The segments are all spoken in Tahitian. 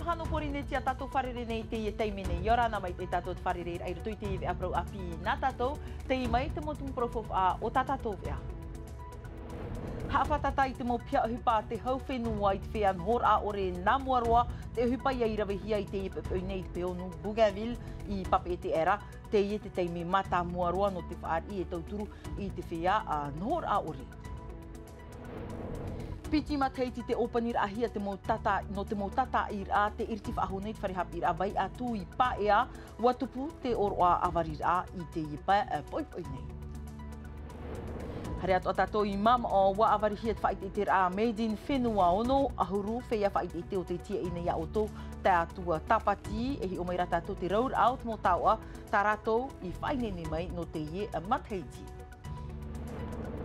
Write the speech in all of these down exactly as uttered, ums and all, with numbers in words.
Hano Porinetia tātou fārerei nei i teie taime nei. ʻIa ora na mai te tātou te fārereiraʻa i roto i teie veʻa parau ʻāpī nā tātou, tei mai te mau tumu parau faufaʻa o tā tātou veʻa. Haʻafātata i te mau piha ʻohipa a te hau fenua i te feiā nohoraʻa ʻore nā mua roa, te ʻohipa ia i ravehia i teie poʻipoʻi nei i te peonu Bougainville i Papeʻete. Teie ra, teie te taime mātāmua roa nō te fāriʻi e tauturu i te feiā, ā, nohoraʻa ʻore. Piti matahiti te ʻōpaniraʻahia te mau tātā-, nō te mau tātaʻiraʻa, te ʻiriti faʻahou nei te fare haʻapiʻiraʻa Vaiʻatu i Paea, ʻua tupu te ʻōroʻa ʻāvariraʻa i teie pa-, ā, poʻipoʻi nei. Haere atoʻa tātou i Mamaʻo, ʻua ʻāvarihia te faʻaʻiteʻiteraʻa Made in Fenua ono ʻahuru, feiā faʻaʻiteʻite o te tiaʻi nei a ʻoutou, tae atu ā Tāpati, e hiʻo mai rā tātou te rauraʻa o te mau taoʻa tā rātou i faʻaineine mai nō teie matahiti.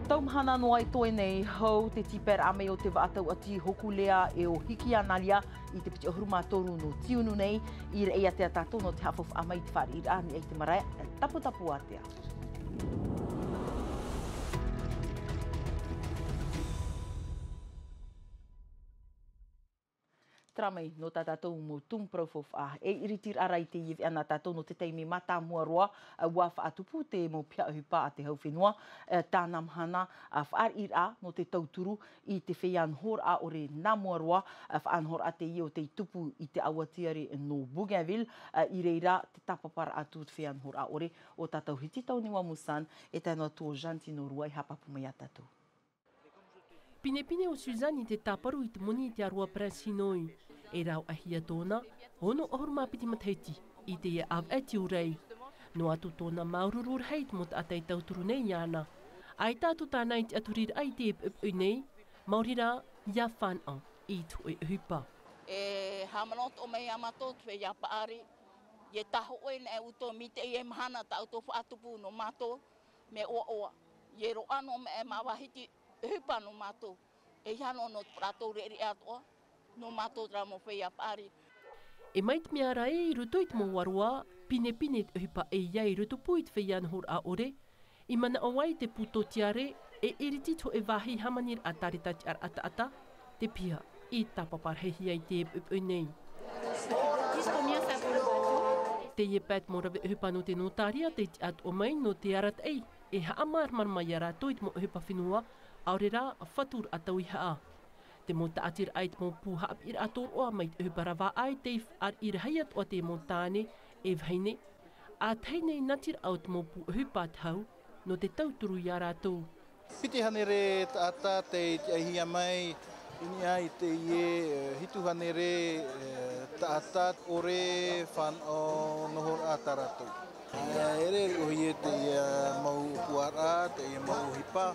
Tau mahana noa i toe nei, hou te tīpaeraʻa mai o te vaʻa tauati Hokulea e ʻo Hikianalia i te piti ʻahuru mā toru nō tiunu nei, i reira ia tātou nō te haʻafaufaʻa mai i te fāriʻiraʻa i niʻa i te marae Taputapuātea. Terā mai nō tā tātou mau tumu parau faufaʻa. E ʻiritiraʻa ra i teie veʻa nā tātou nō te taime mātāmua roa, ā, ʻua faʻatupu te mau piha ʻohipa a te hau fenua, ā, tāna mahana, ā, fāriʻiraʻa nō te tauturu i te feiā nohoraʻa ʻore nā mua roa, ā, faʻanahoraʻa teie o tei tupu i te ʻaua tiare nō Bougainville, ā, i reira te tāpaparaʻa atu te feiā nohoraʻa ʻore o tā tātou hiti tau nei ʻo Musan, e tae noa atu ʻo Jantino Rua i haʻapāpū mai ia tātou. Pinepine ʻo Suzanne i te tāparu i te moni i te ʻāroʻa Prince Hinoi. E rāveʻahia tōna ono ʻahuru mā piti matahiti i teie ʻāvaʻe tiurai. Noa atu tōna māuruuru rahi i te mau taʻata e tauturu nei iāna. ʻAita atu tāna i te ʻaturiraʻa i teie poʻipoʻi nei, maori rā ʻia fānaʻo i te hōʻē ʻohipa. E haʻamanaʻo atoʻa mai ia mātou te feiā paʻari, ʻia tāhōʻē nei ʻoutou mai teie mahana tā ʻoutou faʻatupu nō mātou, mea ʻoaʻoa, ʻia roaʻa noa mai e māua hiti ʻohipa nō mātou. E ʻia noa nō te parau taureʻareʻa atoʻa nō mātou terā mau feiā paʻari. E mai te mea rā ē, i roto i te mau ʻāroʻa, pinepine te ʻohipa e ʻia i rotopū i te feiā nohoraʻa ʻore, i manaʻo ai te pū tōtiare, e ʻiriti te hōʻē vāhi hāmaniraʻa tāreta tiʻaraʻa taʻata, te piha i tāpapa rahihia i teie poʻipoʻi nei. Teie pae te mau rave ʻohipa nō te nōtāria tei tiʻa atoʻa mai nō te arataʻi e haʻamāramarama ia rātou i te mau ʻohipa fenua, ʻaore rā, fatu raʻatau i haʻa. Te mau tāʻatiraʻa i te mau pū haʻapiʻiraʻa tōroʻa mai te ʻohipa ravaʻai tei fāriʻi rahi atoʻa te mau tāne e vahine, ʻa tahi nei natiraʻa o te mau pū ʻohipa a te hau, nō te tauturu ia rātou. Piti hānere taʻata tei tiʻahia mai i niʻa i teie, e, hitu hānere, e, taʻata ʻore fānaʻo nohoraʻa tā rātou. E, ʻere ʻohie teie mau puaraʻa, teie mau ʻohipa,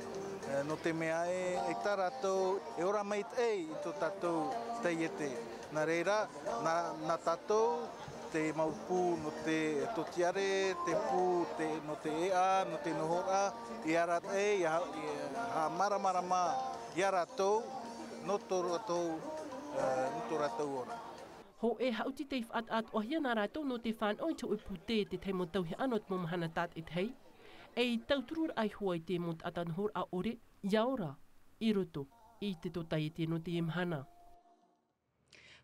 e, nō te mea ē, e tā rātou e ora maitaʻi i tō tātou taiete. Nā reira, nā, nā tātou te mau pū nō te tōtiare, te pū te, nō te ʻēʻa, nō te nohoraʻa, i arataʻi, i ha-, i haʻamāramarama ia rātou, nō tō rātou, e, nō tō rātou ora. Hōʻē haʻuti tei faʻataʻatoʻahia nā rātou nō te fānaʻo i te hōʻē pūtē, te tahi mau tauihaʻa nō te mau mahana tātaʻitahi, e i tauturu raʻa iho ā i te mau taʻata nohoraʻa ʻore, ʻia ora, i roto i te tōtaiete nō teie mahana.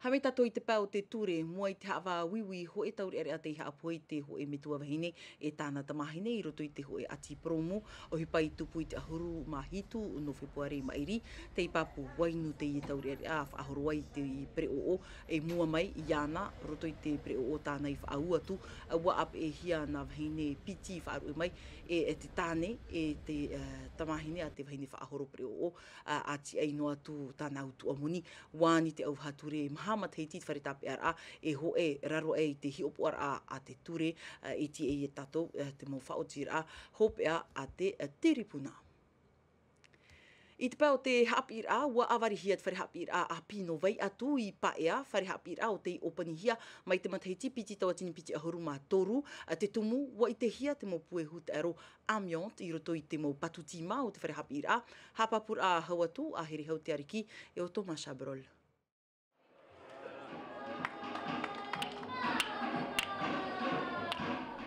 Haere mai tātou i te pae o te ture, mua i te haʻavā uiui hōʻē taureʻareʻa tei haʻapohe i te hōʻē metua vahine e tāna tamāhine i roto i te hōʻē ʻati purōmu, ʻohipa i tupu i te ʻahuru mā hitu nō Fepuare i maʻiri, tei pāpū, ʻua inu teie taureʻareʻa, faʻahoro ai te pereʻoʻo, e mua mai iāna, roto i te pereʻoʻo tāna i faʻaū atu, ʻua ʻāpeʻehia nā vahine piti i faʻaruʻe mai, e, e te tāne, e te, e, tamāhine a te vahine faʻahoro pereʻoʻo, a, ʻa tiʻai noa atu tāna utuʻa moni. ʻUa ani te ʻauvaha ture maha matahiti i te fare tāpeʻaraʻa, e hōʻē raro aʻe i te hiʻopoʻaraʻa a te ture, a, e tiʻa ia tātou, e, te mau faʻaotiraʻa hopeʻa a te, e, tiripuna. I te pae o te haʻapiʻiraʻa, ʻua ʻāvarihia te fare haʻapiʻiraʻa ʻāpī nō Vaiʻatu i Paea, fare haʻapiʻiraʻa o tei ʻōpanihia mai te matahiti piti tauatini piti ʻahuru mā toru, a, te tumu, ʻua ʻitehia te mau puehu taʻero amiante i roto i te mau patu tīmā o te fare haʻapiʻiraʻa, haʻapāpūraʻa hau atu a Herehau Teariki e ʻo Thomas Chabrol.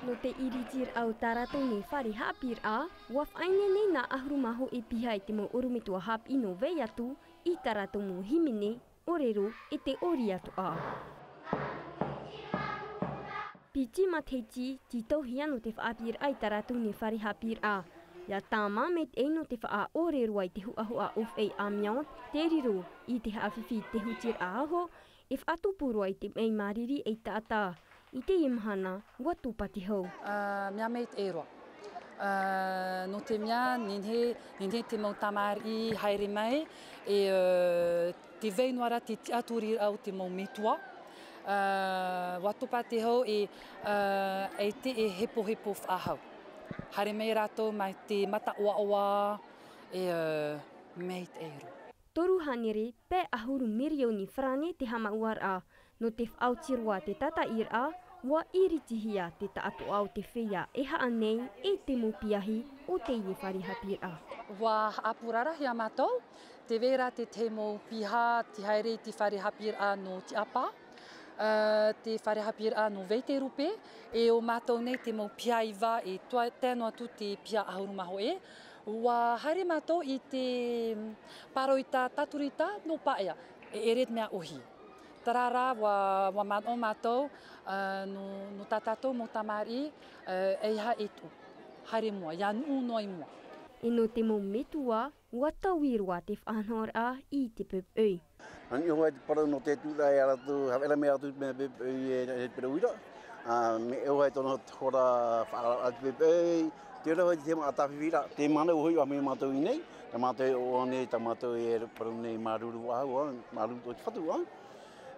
Nō te ʻiritiraʻa o tā rātou nei fare haʻapiʻiraʻa, ʻua faʻaineine nā ʻahuru mā hōʻē piha e te mau ʻorometua haʻapiʻi nō Vaiʻatu i tā rātou mau hīmene, ʻōrero, e te ʻori atoʻa. Piti matahiti, tītauhia nō te faʻahaʻapiʻiraʻa i tā rātou nei fare haʻapiʻiraʻa. ʻIa tāmā maitaʻi nō te faʻaʻore roa i te huʻahuʻa ʻōfaʻi amiante, tē riro i te haʻafifi i te hutiraʻa aho, e faʻatupu roa i te maʻi māriri ei taʻata. I teie mahana, ʻua tōpati hau. Ā, mea maitaʻi roa. Ā, nō te mea, nehenehe, nehenehe te mau tamariʻi haere mai, e, ā, tē vai noa ra te tiʻaturiraʻa o te mau metua. Ā, ʻua tōpati hau e, ā, e te e hepohepo faʻahou. Haere mai rātou mai te mata ʻoaʻoa, e, ā, maitaʻi roa. Toru hānere pae ʻahuru mirioni farāne te haʻamāuʻaraʻa. Nō te faʻaoti roa te tātaʻiraʻa, ʻua iritihia te taʻatoʻa o te feiā e haʻa nei e te mau piahi o teie fare haʻapiʻiraʻa. ʻUa haʻapurarahia mātou, tē vai ra te tahi mau piha tei haere i te fare haʻapiʻiraʻa nō Tiʻapa, ā, te fare haʻapiʻiraʻa nō Vaiterupe, e ʻo mātou nei te mau piha iva e tua-, tae noa atu te piha ʻahuru mā hōʻē. ʻUa haere mātou i te, mm, pāroita tātorita nō Paea, e ʻere te mea ʻōhie. Terā rā, ʻua, ʻua manaʻo mātou, ā, nō, nō tā tātou mau tamariʻi, ā, ʻeiaha e tuʻu. Haere i mua, ʻia nuʻu noa i mua. E nō te mau metua, ʻua taui roa te faʻanahoraʻa i te poʻipoʻi. Ani hoa te parau nō te tūraʻa e rātou, haere mai rātou te mea poʻipoʻi e, e parau ira. Ā, mea ʻoaʻoa e tōna hora faʻaara te poʻipoʻi, te ora hoʻi te mea tāfifi ra, te mana hoʻi ʻua mai mātou i nei, tā mātou e ʻoaʻoa nei, tā mātou e parau nei māuruuru faʻahou, ā, māuruuru tō te Fatu, ā.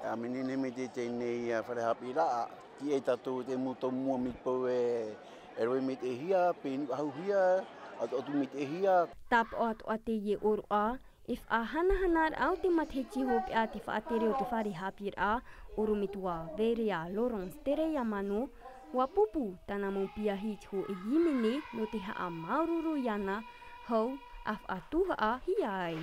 Ā, mea nehenehe mai te, teie nei, ā, fare haʻapiʻiraʻa, ā, tīaʻi tātou te mau tōmua mai te peu e, e rave maitaʻihia, pēni faʻahouhia, atu, atu maitaʻihia. Tāpaʻo atoʻa teie ʻōroʻa, e faʻahanahanaraʻa o te matahiti hopeʻa te faʻatere o te fare haʻapiʻiraʻa, ʻorometua Verea Laurence Tereiamano, ʻua pupu tāna mau piahi i te hōʻē hīmene nō te haʻamāuruuru iāna, hau, ʻa faʻatuhaʻahia ai.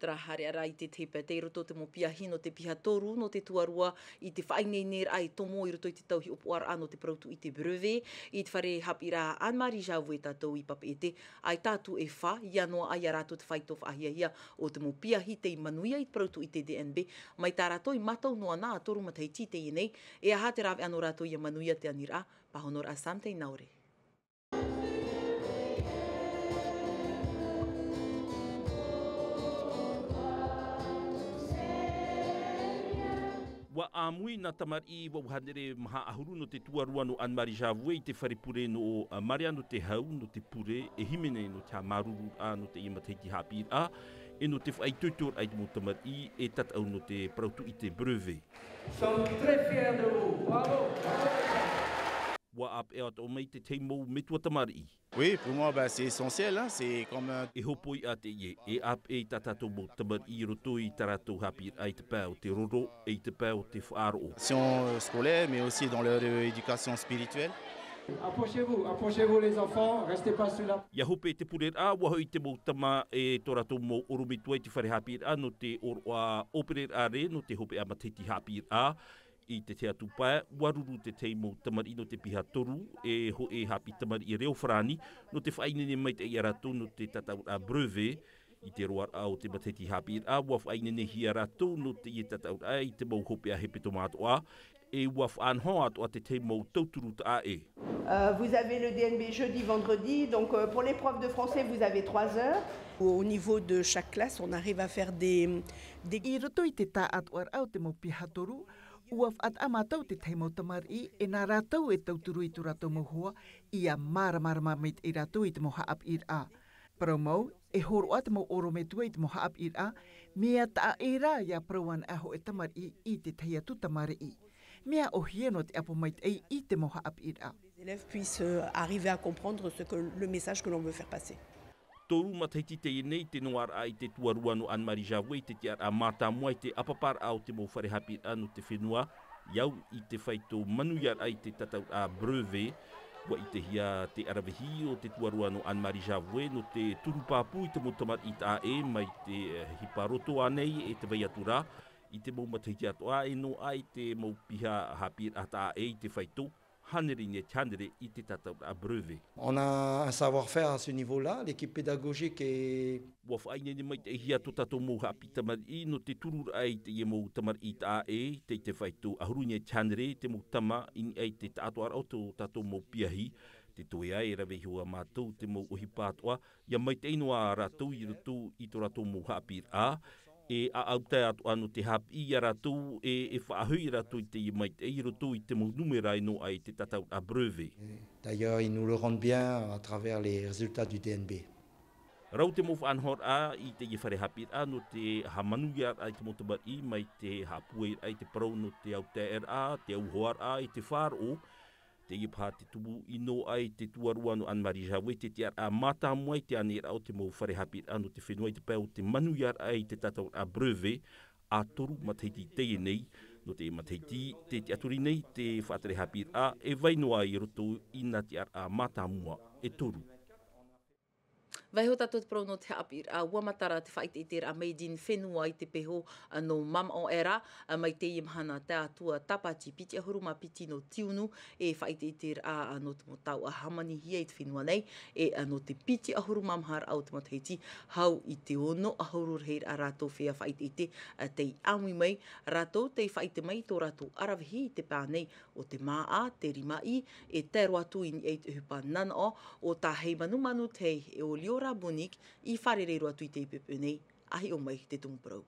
Terā haere ra i te tepe, tei roto te mau piahi nō te piha toru, nō te tuarua i te faʻaineineraʻa e tomo i roto i te tau hiʻopoʻaraʻa nō te parau tūʻite brevet, i te fare haʻapiʻiraʻa Anne-Marie Javoué tātou i Papeʻete, ʻaita atu e fā, ʻia noaʻa ia rātou te faito faʻahiahia o te mau piahi tei manuia i te parau tūʻite D N B, mai tā rātou i mātau noa na ā toru matahiti i teie nei, e aha te rāveʻa nō rātou ʻia manuia te aniraʻa, pāhonoraʻa Sam Teinaore. ʻUa ʻāmui nā tamariʻi vaʻu hānere maha ʻahuru nō te tuarua nō Anne-Marie Javoué i te fare pure nō, ā, Mariano Tehau nō te pure e hīmene nō te haʻamāuruururaʻa nō teie matahiti haʻapiʻiraʻa, e nō te faʻaitoitoraʻa i te mau tamariʻi e tataʻu nō te parau tūʻite brevet. Nous sommes très fiers de vous. Bravo, bravo. ʻUa ʻāpeʻe atoʻa mai te tahi mau metua tamariʻi. Oui, pour moi, ben, c'est essentiel, hein, c'est comme un E hōpoiʻa teie, e ʻāpeʻe i tā tātou mau tamariʻi i roto i tā rātou haʻapiʻiraʻa i te pae o te roro, e i te pae o te faʻaroʻo. Sion, euh, scolaire, mais aussi dans leur, euh, éducation spirituelle. Approchez-vous, approchez-vous les enfants, restez pas sur la ʻIa hope te pureraʻa, ʻua hoʻi te mau tama e tō rātou mau ʻorometua i te fare haʻapiʻiraʻa nō te ʻōroʻa ʻōpereraʻa rē, nō te hopeʻa matahiti haʻapiʻiraʻa. I te tahi atu pae, ʻua ruru te tahi mau tamariʻi nō te piha toru, e hōʻē haʻapiʻi tamariʻi reo farāni, nō te faʻaineine maitaʻi ia rātou nō te tataʻuraʻa brevet. I te roaraʻa o te matahiti haʻapiʻiraʻa, ʻua faʻaineinehia rātou nō teie tataʻuraʻa i te mau hopeʻa hepetoma mātoʻa, e ʻua faʻanaho atoʻa te tahi mau tauturu taʻa ʻē. Euh, vous avez le D N B jeudi, vendredi. Donc, euh, pour l'épreuve de français, vous avez trois heures. Au niveau de chaque classe, on arrive à faire des, des I roto i te tāʻātoʻaraʻa o te mau piha toru, ʻua faʻataʻa mātou te tahi mau tamariʻi, e nā rātou e tauturu i tō rātou mau hoa, ʻia māramarama maitaʻi rātou i te mau haʻapiʻiraʻa. Parau mau, e hōroʻa te mau ʻorometua i te mau haʻapiʻiraʻa, mea taʻa ʻē rā ʻia parau anaʻe hōʻē tamariʻi i te tahi atu tamariʻi. Mea ʻōhie nō te ʻapo maitaʻi i te mau haʻapiʻiraʻa. Les élèves puissent, euh, arriver à comprendre ce que, le message que l'on veut faire passer. Toru matahiti teie nei te noaʻaraʻa i te tuarua nō Anne-Marie Javoué i te tiʻaraʻa mātāmua i te ʻāpaparaʻa o te mau fare haʻapiʻiraʻa nō te fenua, ʻia au i te faito manuiaraʻa i te tataʻuraʻa brevet. ʻUa ʻitehia te ʻaravihi o te tuarua nō Anne-Marie Javoué nō te turu pāpū i te mau tamariʻi taʻa ʻē mai te, eh, ʻohipa roto ānei e te vai atu ra, i te mau matahiti atoʻa e noaʻa i te mau piha haʻapiʻiraʻa taʻa ʻē i te faito. Hānere i niʻa i te hānere i te tātauraʻa brevet. On a un savoir-faire à ce niveau-là, l'équipe pédagogique est Ua faʻaineine maitaʻihia tō tātou mau haʻapiʻi tamariʻi nō te tururaʻa i teie mau tamariʻi taʻa ʻē, tei te faito ʻahuru i niʻa i te hānere te mau tama i niʻa i te taʻatoʻaraʻa o tō tātou mau piahi. Te toeʻa e rave iho ā mātou te mau ʻohipa atoʻa, ʻia maitaʻi noa rātou i roto i tō rātou mau haʻapiʻiraʻa, e ʻaʻau tae atoʻa nō te haʻapiʻi ia rātou, e, e faʻahoʻi rātou i teie maitaʻi i roto i te mau nūmera e noaʻa i te tātauraʻa brevet. D'ailleurs, ils nous le rendent bien à travers les résultats du D N B. Rau te mau faʻanahoraʻa i teie fare haʻapiʻiraʻa nō te haʻamanuiaraʻa i te mau tamariʻi mai te haʻapūairaʻa i te parau nō te autaeaʻeraʻa, te auhoaraʻa, i te faʻaroʻo. Teie paha te tumu i noaʻa i te tuarua nō Anne-Marie Jaoui, te tiʻaraʻa mātāmua i te aniraʻa o te mau fare haʻapiʻiraʻa nō te fenua i te pae o te manuiaraʻa i te tātauraʻa brevet, ʻa toru matahiti i teie nei. Nō te matahiti tē tiʻaturi nei te faʻatere haʻapiʻiraʻa, e vai noa i roto i nā tiʻaraʻa mātāmua e toru. Vaiho tātou te parau nō te haʻapiʻiraʻa, ua matara te faʻaʻiteʻiteraʻa Made in Fenua i te peho nō Mamaʻo Era, mai teie mahana tae atu ā Tāpati piti ʻahuru mā piti nō tiunu, e faʻaʻiteʻiteraʻa nō te mau tauʻa hāmanihia i te fenua nei, e nō te piti ʻahuru mā maha raʻa o te matahiti, hau i te ono ʻahuru rahiraʻa rātou feiā faʻaʻiteʻite tei ʻāmui mai, rātou tei faʻaʻite mai i tō rātou ʻaravihi i te pae nei, o te māʻa, te rimaʻi, e tae roa atu i niʻa i te ʻohipa nanaʻo, o tā Heimanumanu Tei e o Liora Bunik i fārerei roa atu i te pepe nei, ʻa hiʻo mai te tumu parau.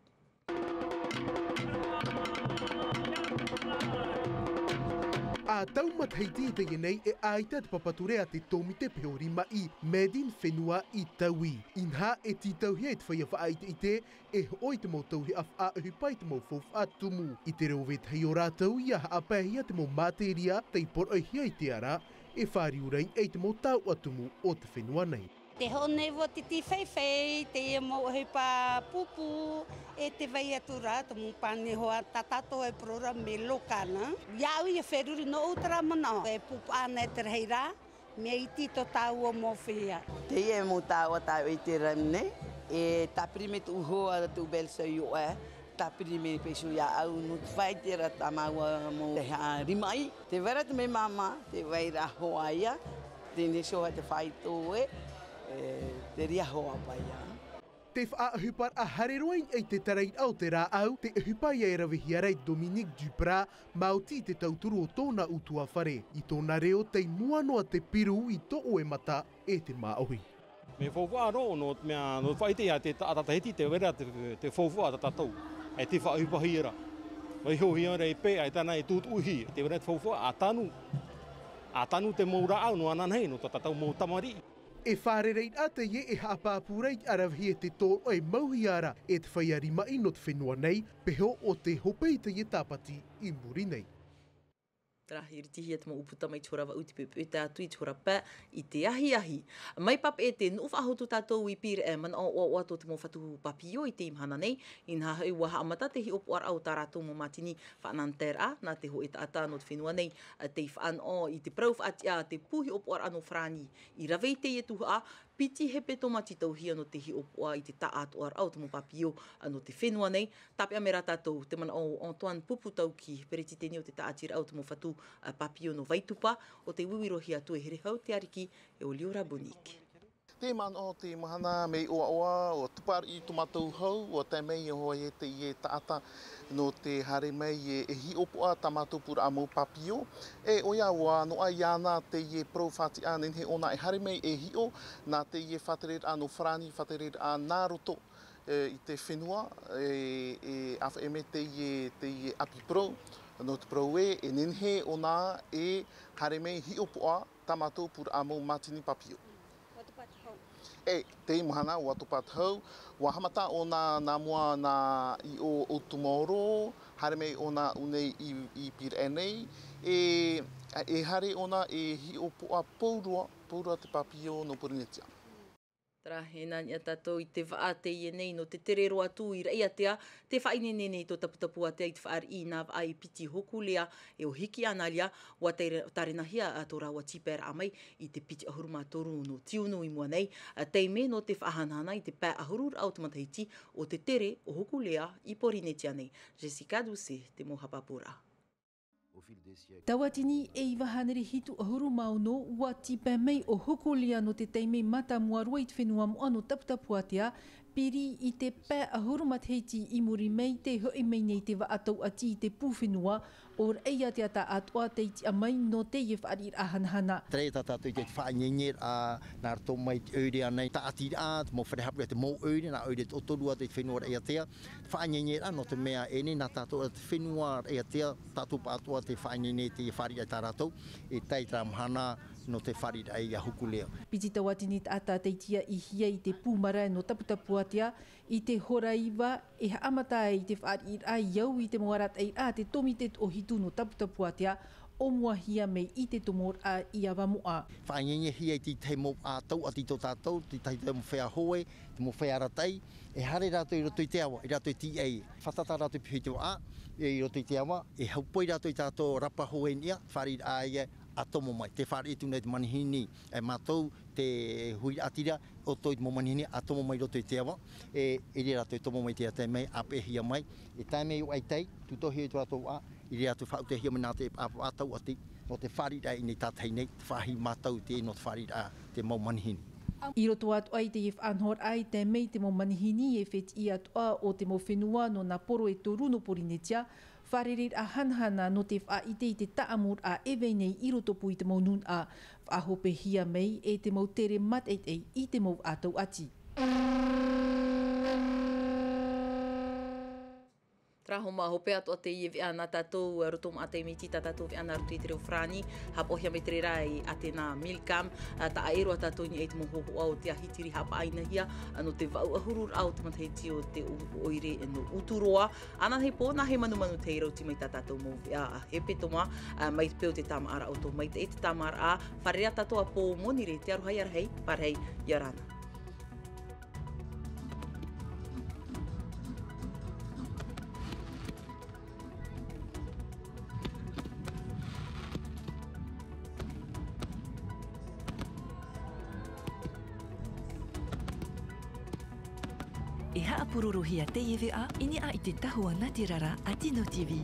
ʻA tau matahiti i teie nei e ʻaita te papa ture a te tōmite peho rimaʻi Made in Fenua i Taui. Inaha e tītauhia e te feiā faʻaʻiteʻite, e hoʻo i te mau tauihaʻa faʻaʻohipa i te mau faufaʻa tumu. I te reo vetahi o rātou ʻia haʻapaehia te mau materia tei poroʻihia i te ara, e fāriu ra i te mau tauʻa tumu o te fenua nei. Te hoʻo nei vau titi faifai, teie mau ʻohipa pupu, e te vai atu rā, te mau pani hoa tā tātou e porōrame local. ʻIa au ʻia feruri nō ʻu terā manaʻo, e pupu ana e te rahi rā, mea iti tō tāua mau feiā. Teie mau tauʻa tāua i te rā nei, e tāpiri mai tō ʻu hoa tō ʻu belle-sœur ʻoe, tāpiri mai pēsō ia au nō te faʻaʻite ra tā māua mau te haʻarimaʻi. Te vai ra te mea māmā, te vai ra hoa ia, teie nei te faito ē, e, te reira hoa paʻi ia. Te faʻaʻohiparaʻa haere roa i te tarairaʻa o te rāʻau, te ʻohipa ia e ravehia ra e Dominique Duprat, maoti i te tauturu o tōna ʻutuāfare. I tōna reo, tei mua noa te piru i tō ʻoe mata e te māʻohi. Mea faufaʻa roa, nō te mea, nō te faʻaʻite ia te taʻata Tahiti, te vai ra te, te faufaʻa tā tātou. E te faʻaʻohipahia ra. Vaihohia ra e pē, ʻaita ānei e tutuʻuhia. Te vai ra te faufaʻa, ʻa tanu. ʻA tanu te mau rāʻau, nō ananahi, nō tā tātou mau tamariʻi. E fārereiraʻa teie e haʻapāpū ra i te ʻaravihi e te tōroʻa e mauhia ra e te feiā rimaʻi nō te fenua nei, peho o te hope i teie Tāpati i muri nei. Terā, i ritihia te mau ʻūputa mai te hora vaʻu i te pepe, tae atu i te hora pae i te ahiahi. Mai Papeʻete, nuʻu faʻahotu tātou i Pīraʻe, manaʻo ʻoaʻoa tō te mau fatu papio i teie mahana nei, inaha hoʻi ʻua haʻamata te hiʻopoʻaraʻa o tā rātou mau mātini faʻanahoraʻa, nā te hōʻē taʻata nō te fenua nei, tei faʻanaho i te parau faʻatiʻa te pū hiʻopoʻaraʻa nō Farāni. I rave i teie tuhaʻa, piti hepetoma tītauhia nō te hiʻopoʻa i te taʻatoʻaraʻa o te mau papio nō te fenua nei. Tāpeʻa mai rā tātou, te manaʻo o Antoine Puputauki, peretiteni o te tāʻatiraʻa o te mau fatu, ā, papio nō Vaitupa, ʻo tē uiuirohia atu e here hau te ariki e o Liora Bonique. Te manaʻo o te mahana mea ʻoaʻoa, ʻua tupu ariʻi tō mātou hau, ʻua tae mai iho ā teie taʻata nō te haere mai e, e hiʻopoʻa tā mātou pūraʻa mau papio. E ʻoia, ʻua noaʻa iāna teie parau faʻatiʻa, nehenehe ʻōna e haere mai e hiʻo nā teie faʻatereraʻa nō Farāni, faʻatereraʻa nā roto, e, i te fenua, e, e ʻāfaʻi mai teie, teie ʻapi parau, nō te parau ē, e nehenehe ʻōna e haere mai hiʻopoʻa tā mātou pūraʻa mau mātini papio. E, teie mahana, ʻua topa atu hau, ʻua haʻamata ʻōna nā mua nā ʻiʻo o Tumoro, haere mai ʻōna ʻu nei i, i Pīraʻe nei, e, e haere ʻōna e hiʻopoʻa pauroa, pauroa te papio nō Pōrīnetia. Terā, e nā niʻa tātou i te vaʻa teie nei nō te tere roa atu i Raʻiātea, tē faʻaineine nei tō Taputapuātea i te fāriʻi i nā vaʻa i piti Hokulea e o Hikianalia, ʻua tare-, tārenahia tō rāua tīpaeraʻa mai i te piti ʻahuru mā toru nō tiunu i mua nei, ā, taime nō te faʻahanahana i te pae ʻahururaʻa o te matahiti o te tere o Hokulea i Pōrīnetia nei. Jessica Doucet, te mau haʻapāpūraʻa. Tauatini e iva hānere hitu ʻahuru mā ono, ua tīpae mai ʻo Hokulea nō te taime mātāmua roa i te fenua moʻa nō Taputapuātea, piri i te pae ʻahuru matahiti i muri mai tei hoʻi mai nei te vaʻa tauʻati i te pū fenua, ʻo Raʻiātea Atoʻa tei tiʻa mai nō teie fāriʻiraʻa hanahana. Terā tā tātou i te faʻaineineraʻa, nā roto mai te ʻoire ānei, tāʻatiraʻa, te mau fare haʻapiʻiraʻa, te mau ʻoire, nā ʻoire toʻotoru atu i te fenua Raʻiātea. Faʻaineineraʻa nō te mea ʻē nei, nā tātou te fenua Raʻiātea, tātou pāʻatoʻa te faʻaineine i te fāriʻiraʻa tā rātou, e tae i terā mahana nō te fāriʻiraʻa ia Hokulea. Piti tauatini taʻata tei tiaʻihia i te pū marae nō Taputapuātea, i te hora iva, e haʻamata ai te fāriʻiraʻa i au i te mau arataʻiraʻa a te tōmite toʻohitu nō Taputapuātea, ʻōmuahia mai i te tomoraʻa i ʻAvamoʻa. Faʻaineinehia i te tahi mau, ā, tauʻati tō tātou, te tahi mau feiā hoe, te mau feiā arataʻi, e haere rātou i roto i te ava, i roto i te ʻīʻai. Fātata rātou i te vaʻa, e i roto i te ava, e hōpoi rātou i tā rātou rapa hoe i niʻa, fāriʻiraʻa ia ʻa tomo mai. Tē fāriʻi atu nei te manihini, e mātou, te huiraʻatira, ʻoutou i te mau manihini ʻa tomo mai i roto i te ava, e, e ʻere rātou e tomo mai i te taime, ʻāpeʻehia mai, e taime i ʻaita, tūtōhia i tō rātou vaʻa, e ʻere rātou faʻaʻutehia mai nā te ʻāvaʻa tauʻati, nō te fāriʻiraʻa i niʻa i te tahi nei, te faʻahi mātau te, nō te fāriʻiraʻa te mau manihini. I roto atoʻa i teie faʻanahoraʻa e tae mai te mau manihini e fētiʻi atoʻa o te mau fenua nō nā poro e toru nō Pōrīnetia, fārereiraʻa hanahana nō te faʻaʻite i te taʻamuraʻa e vai nei i rotopū i te mau nūnaʻa, faʻahopehia mai e te mau tere mātaʻitaʻi i te mau vaʻa tauʻati. Terā hoʻi mā hope atoʻa teie veʻa nā tātou, ā, roto maʻa te miti tā tātou veʻa nā roto i te reo farāni, haʻapaʻohia mai te reira e Athéna Milcam, ā, taʻa ʻē roa tātou i niʻa i te mau hōhoʻa o te ahitiri haʻapaʻohia, ā, nō te vaʻu ʻahururaʻa o te matahiti o te ʻo-, ʻoire nō Uturoa. Ananahi pō, nā hea manumanu tei rauti mai tā tātou mau veʻa hepetoma, ā, mai te peu te tāmāʻaraʻa o tō maitaʻi te tāmāʻaraʻa, fārerei ā tātou ā pō monirē, te aroha ia rahi, pārahi, ʻia ora na. E haʻapurorohia teie veʻa i niʻa i te tahua nātirara a Tino TV.